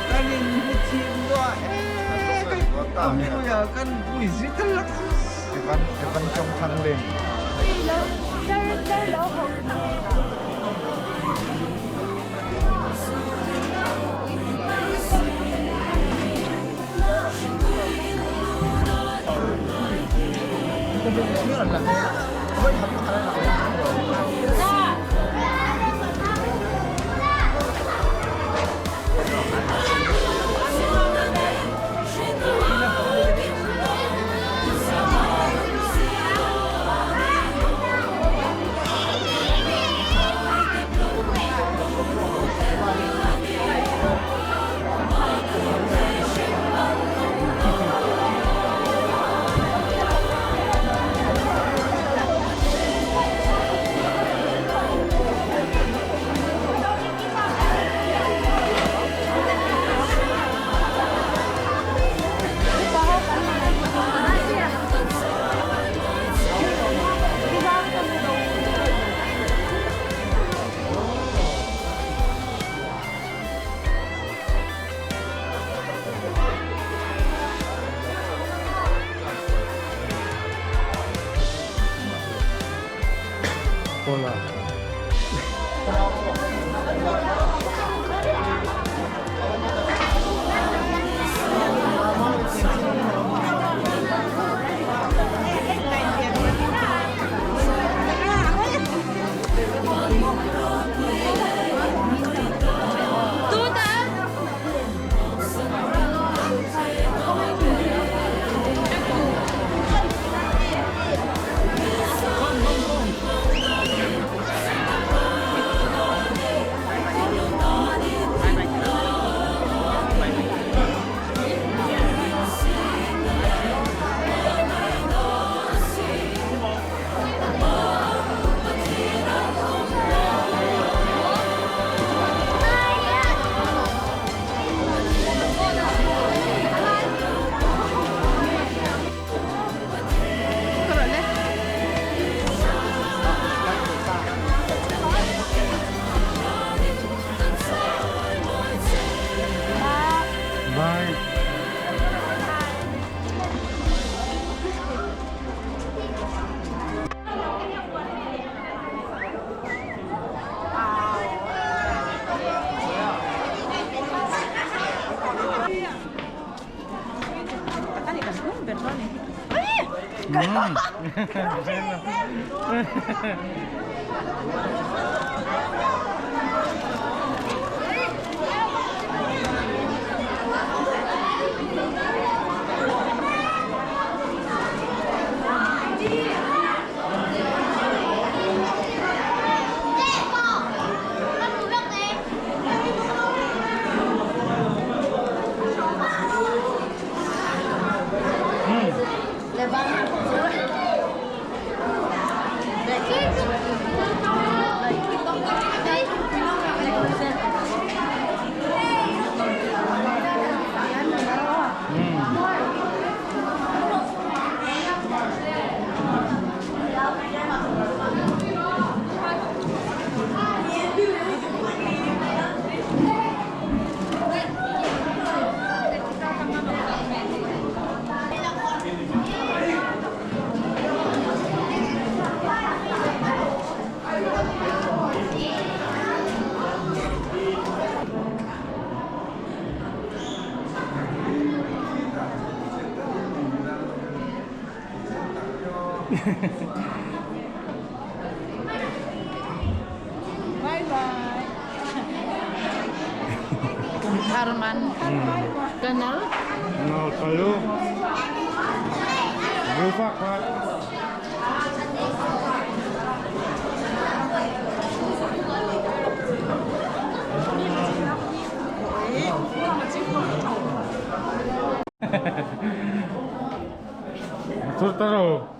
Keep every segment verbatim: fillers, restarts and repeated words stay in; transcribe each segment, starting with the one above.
Kan in hmu thiem naw a, eh, kan, kan hmu a, kan hmu zui ta lak. Evan, Evan Chawngthang Leng. Hola. Bye. Mm. Harman. Hmm. Kanal. Nal kayu. Bufak pak. Surtaro.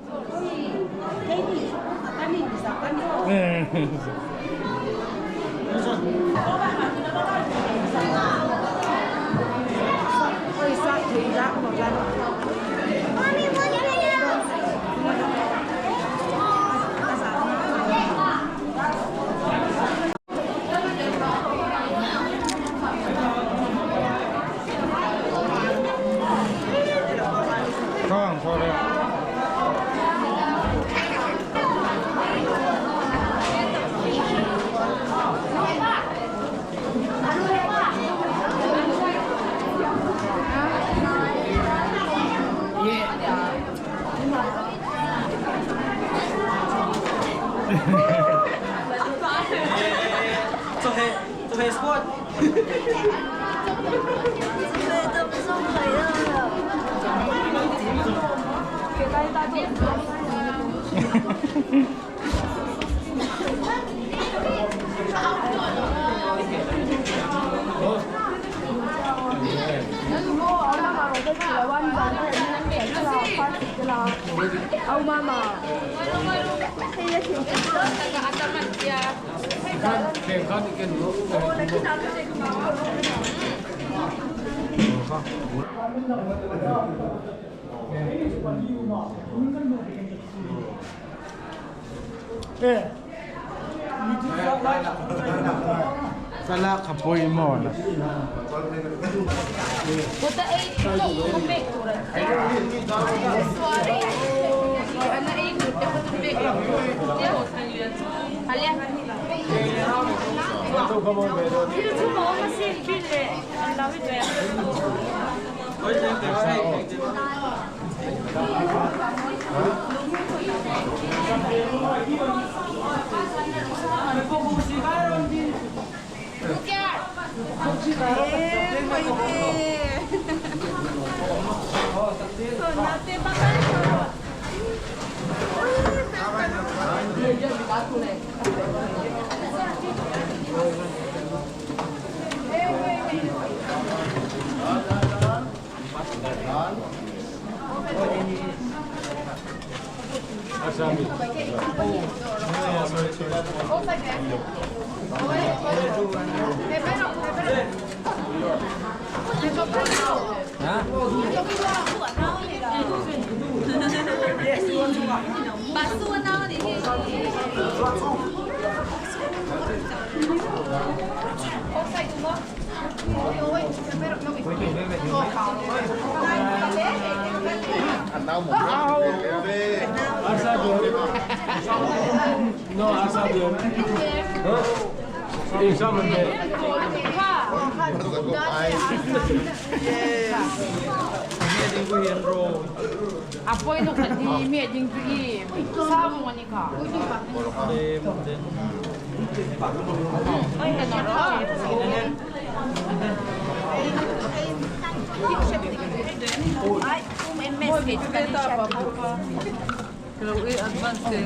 Sala ka poimaw na. A poi lo ka ti mi ding tu i. Sa mo ni ka. Ai, um, em, mes, ke, ka ni chat. Hello, eh, advance, eh,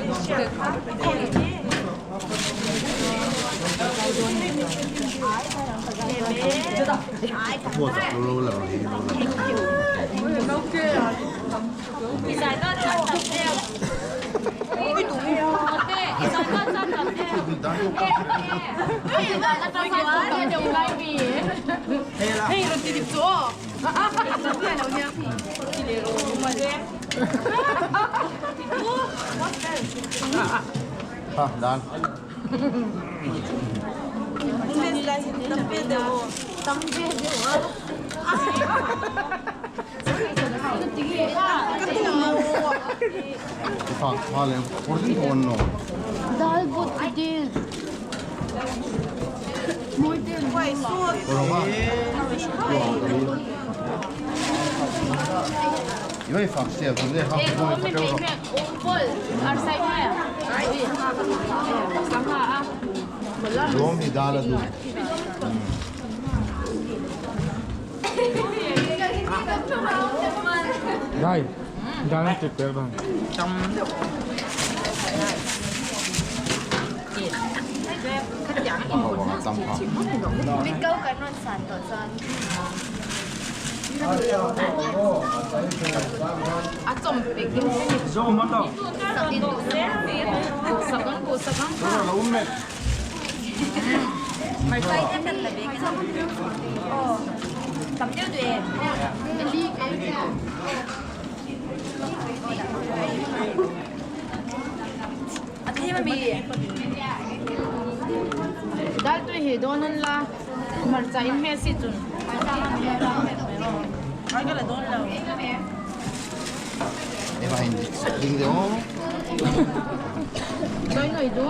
Ha, dan. Dal bot ki dil. Moi dil. Oi, fak sial, ko le ha, ko le ha. Dom hi dal a du. Dai, dai na tip per bang. Tam deuh. Khatiang in kut na. Tam pha. Mit kau kan rawn san tawh chuan. A chawm pek ding chu ni. Zo ma to. Sak in. Sak ang, sak ang. Zo lo um met. Hmarcha in a kan la bek in. Aw, tam deuh deuh em. A thim a mi. Dal tui hi dawn an la. Hmarcha in hmel si chun. Ai ka la dawn lo. Eva hin ding de o. Doi noi du.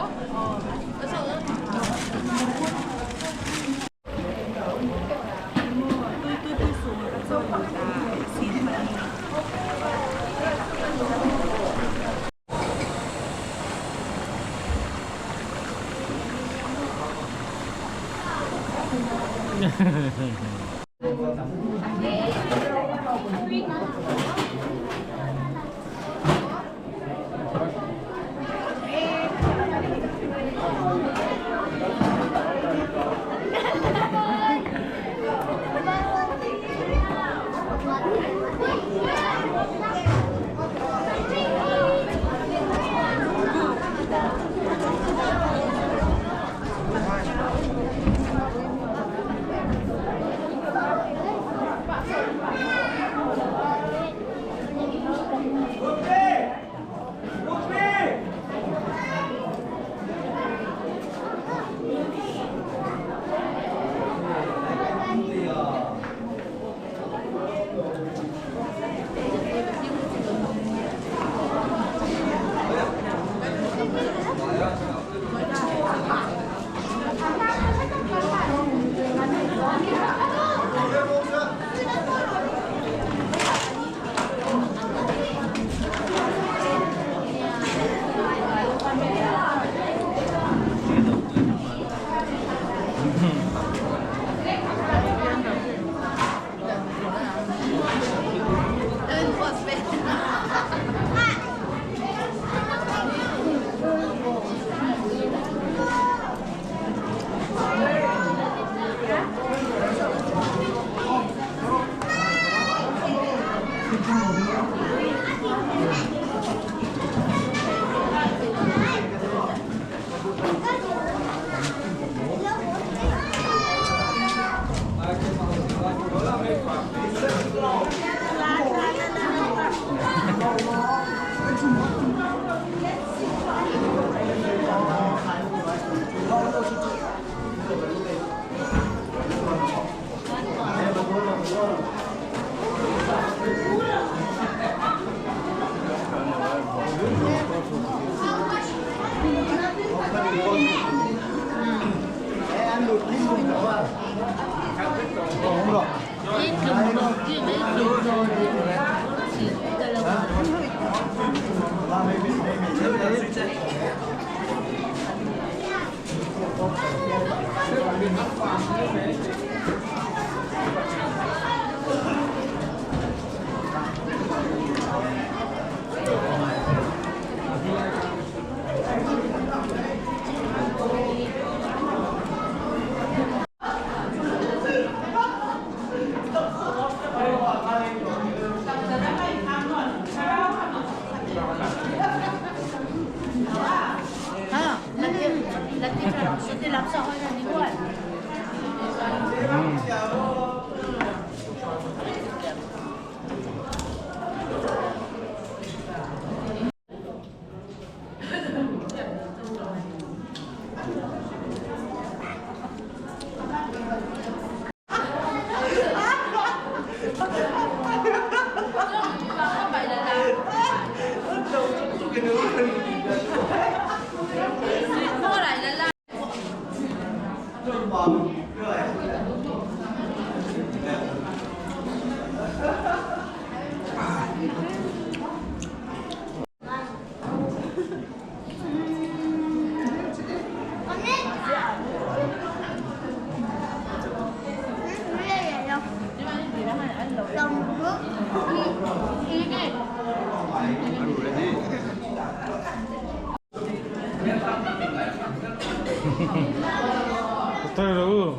Hotel ro.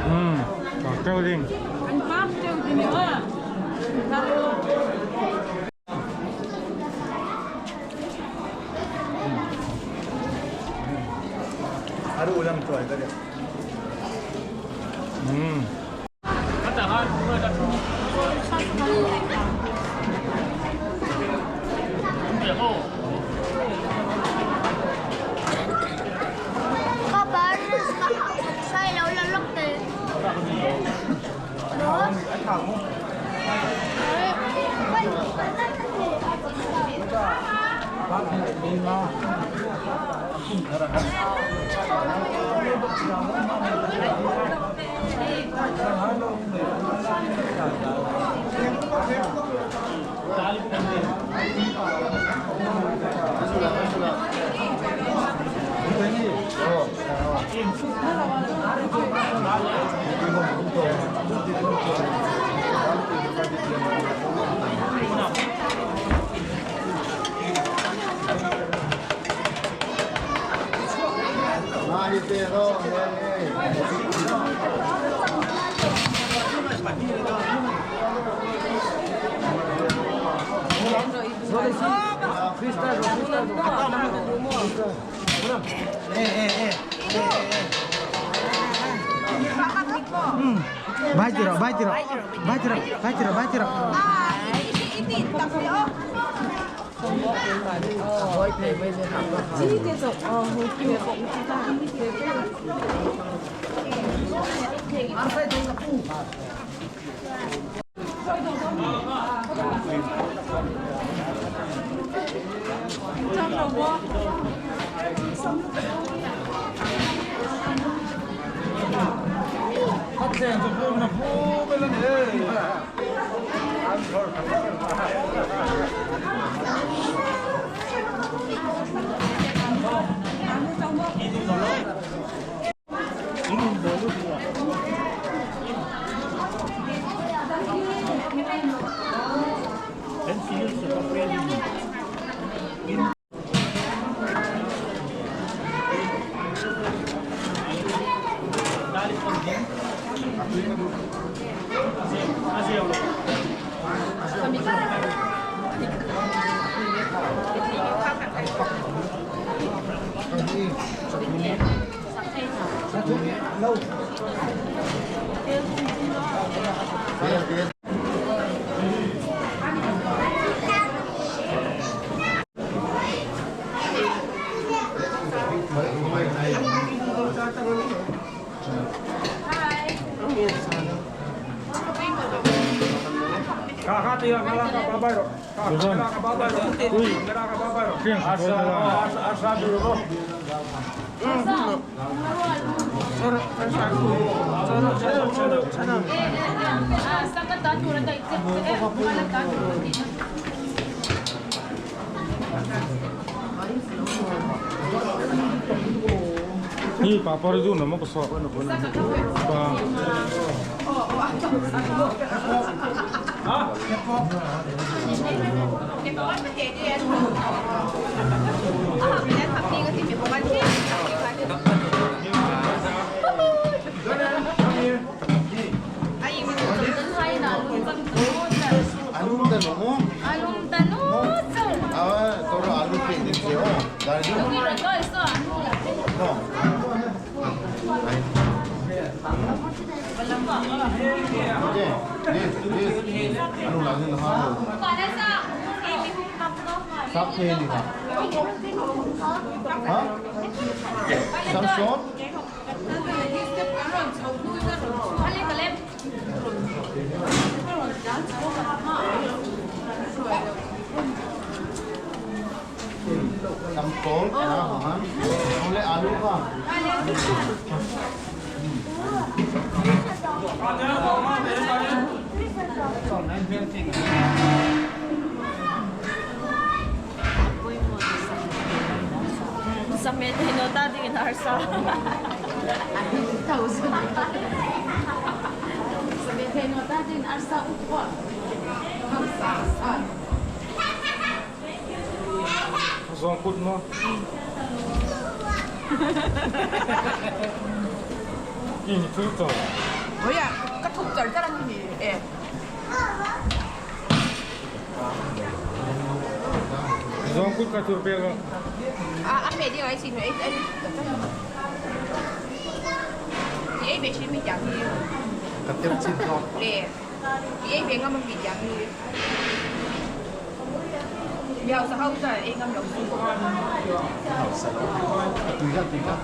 Hmm, pastel ding. An pastel ding, ah. Aru ulam to ai kare. Hmm. Ka pa, ka, sai lo la lok te. Bai tiro, bai tiro. Bai tiro, bai tiro, bai tiro. Hi, papar dun na mo ko so. Pa. Alum tanu. Alum tanu. Awa, toro alu ke din se ho. Dari. No. Yes, yes, yes. Ano lang yun, ha? Sak thei ni ha. Ha? Samson? Samson, ah, ha. Ole alu ka. Sa met hei naw ta dingin arsa. Sa met hei naw ta dingin arsa ukhuan. Zawng kut maw? Kin thu to. Oi a, ka thuk char char a ni e. Zawng kut ka thur pek a. A, a hme ding a i sin, ei, ei. Ei, ei, be sin mi jam ni. Ka ter chin to. E. Ei, ei, be ngam mi jam ni. Miau sa hau sa, ei ngam lo su. Tui ka, tui ka.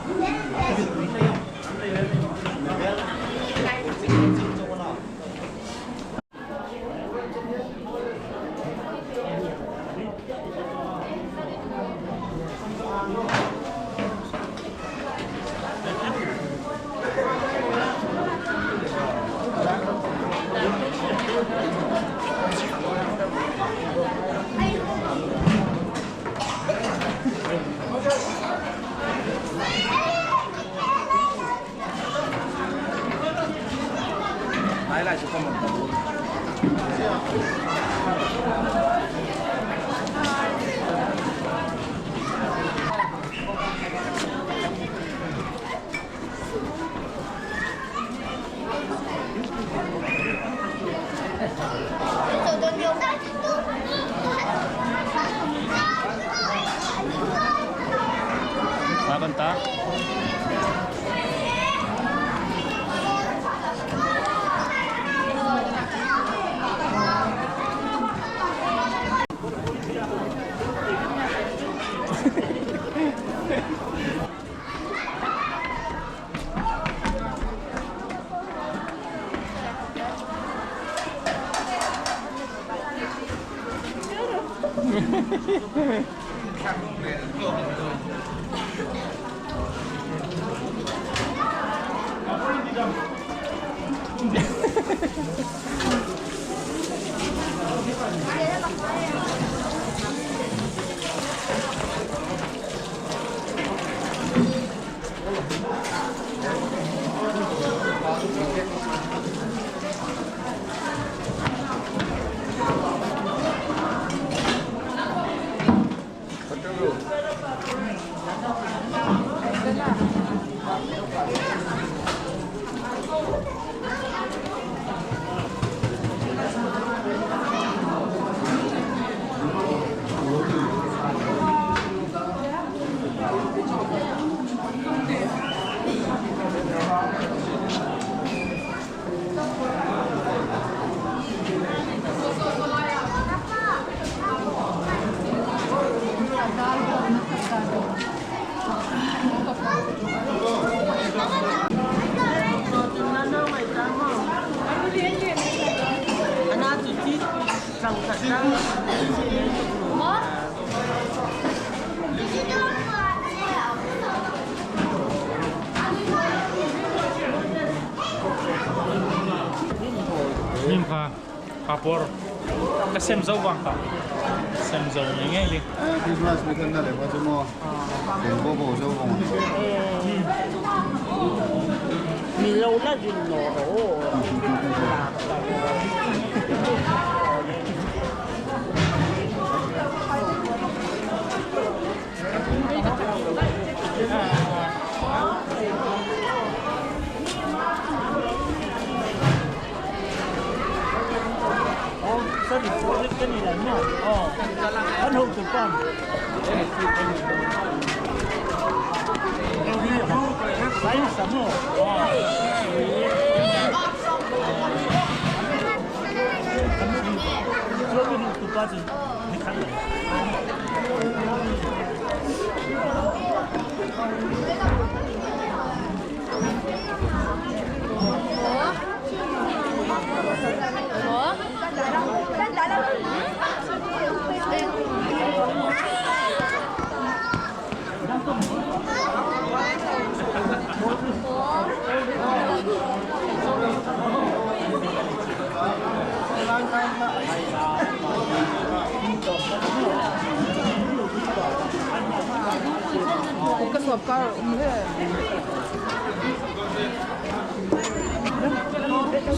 Hma kan ta. Hming pha, papor. Ka sem zo vang ka. Sem zo ngei ngei li. Eh, Christmas mi kan na le pa chu mo. Ken bo bo zo vang. Eh. Mi lo la jin no ro. Oh, sorry, sorry, kan ni la, no. Oh, kan hawng tu pan. Sai sa mo. Oh.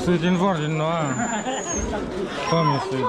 Sweet in virgin no. Come, sweet.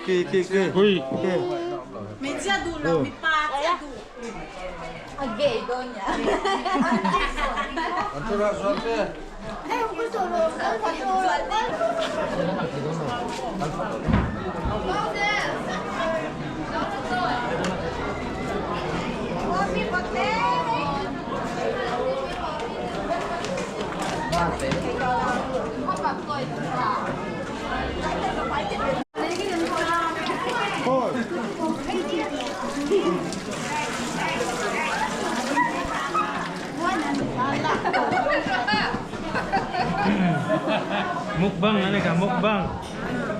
Ki, ki, ki. Ui. Ki. Mi tia du lo, mi pa tia du. A gay dawn nia. Mukbang, ani ka mukbang.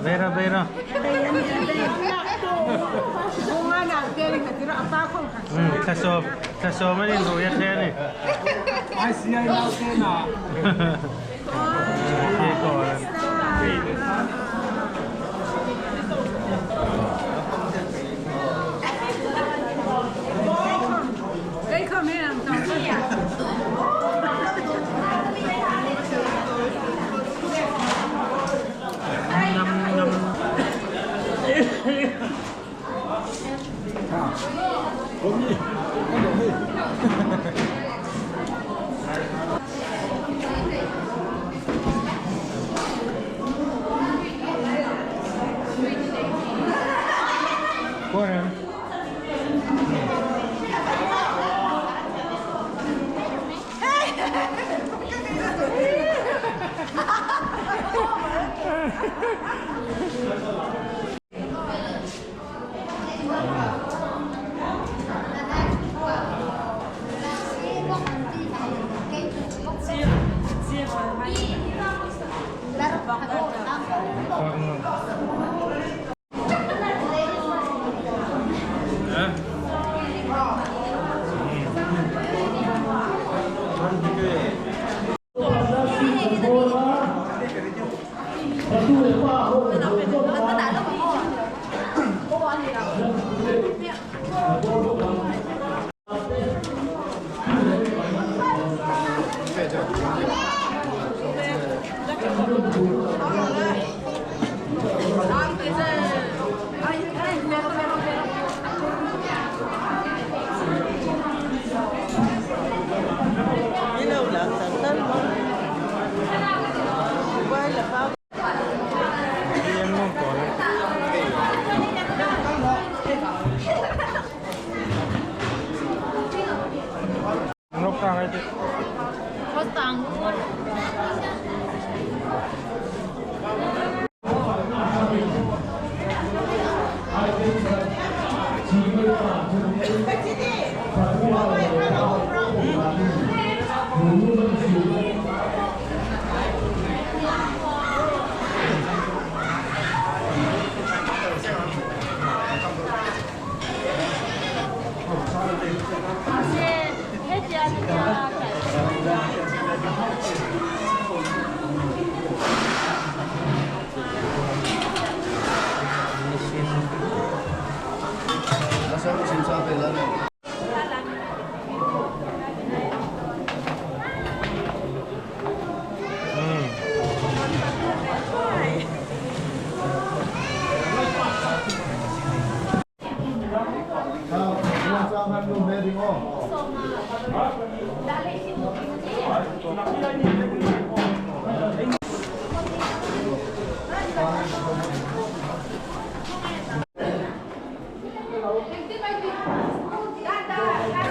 Beira, beira. Hmm, thla sawm, thla sawm ani lo ya theni. Ai, si ai lo thena.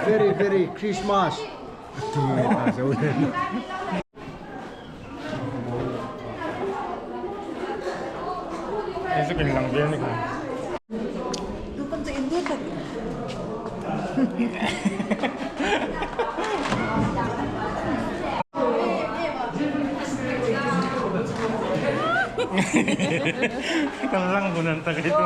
Very, very Christmas. Ei chu kan lang vel ni kha. Tu kan chu in dut tak. Kan lang hun an tak ei tu.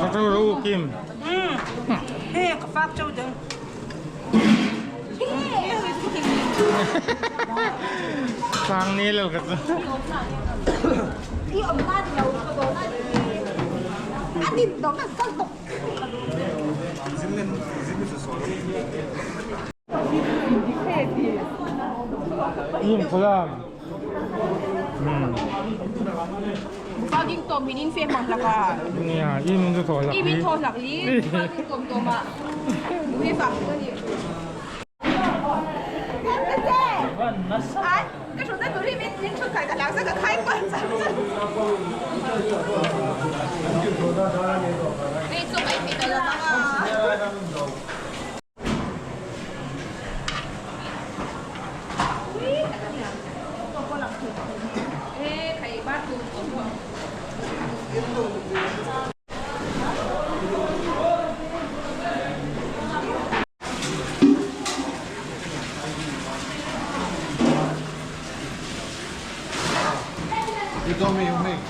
Ka chau ro Kim. He, ka fak chau ding. Sang ni lo ka chu. Ti om na di lo ko do na di. A din do na sal do. Im kolam. Hmm. Buka ging tom min in fe mang hlak a. Nia, im in thaw hlak li. Im in thaw hlak li. Buka ging tom tom a. Bu he fak ko ni. Ai, ka thut na tur hi min, min thut khai ta lang sa ka khai ko sa. Ni chu mai phi ta la. You told me you make.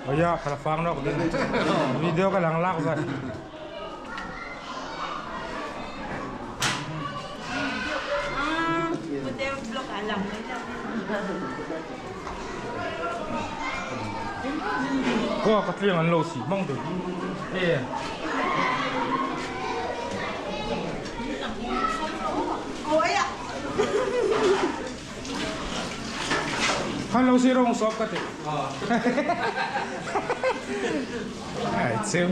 Aya, ka la fak nawk ding. Video ka la hang lak vat. Ko ka tling an lo si mang de. Eh. Kan lo si rong sop ka ti. Ai, chim.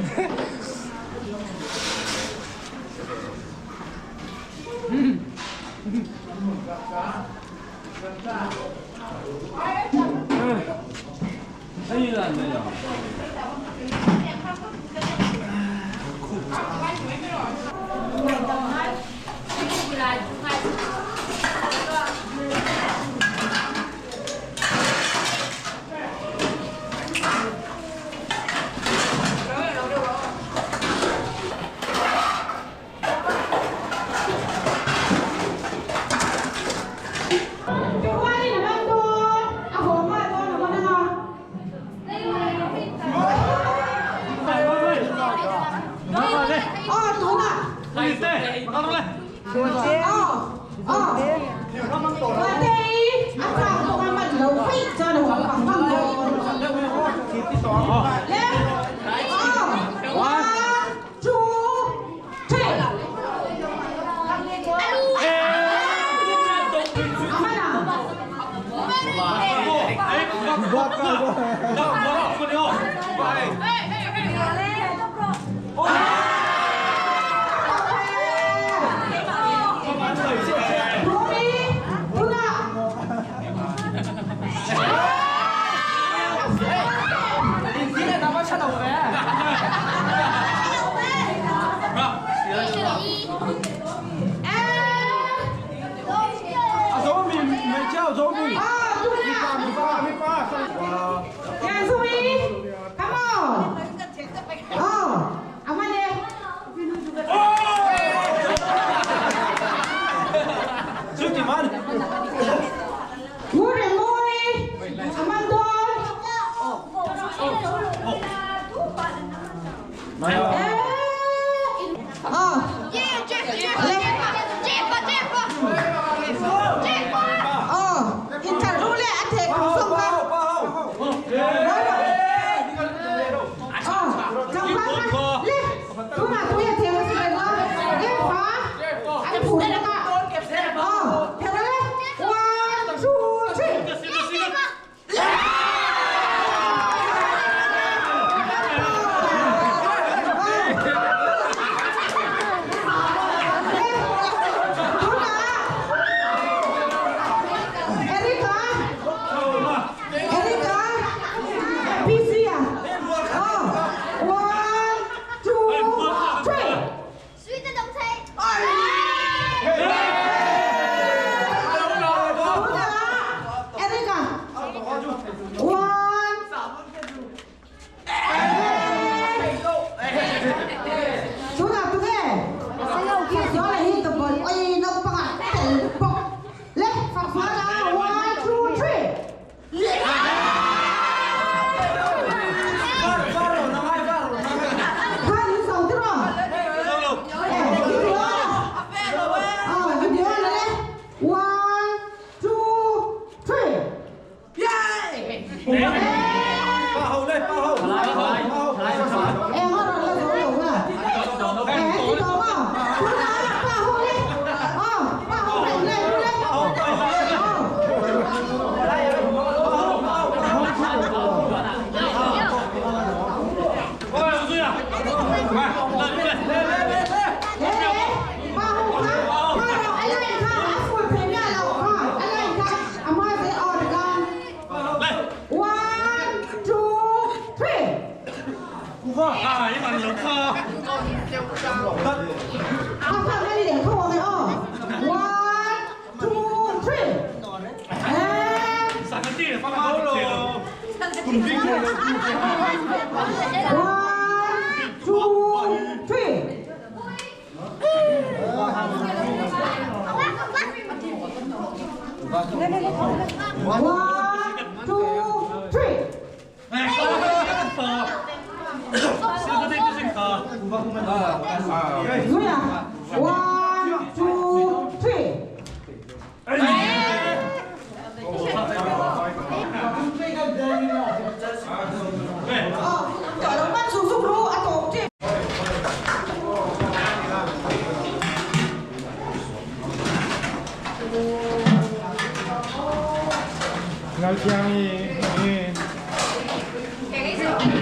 One, two, three. One, two, three. And one, two, three. One, two, three. Zuia. One, two, three. Ngal thiang i, i.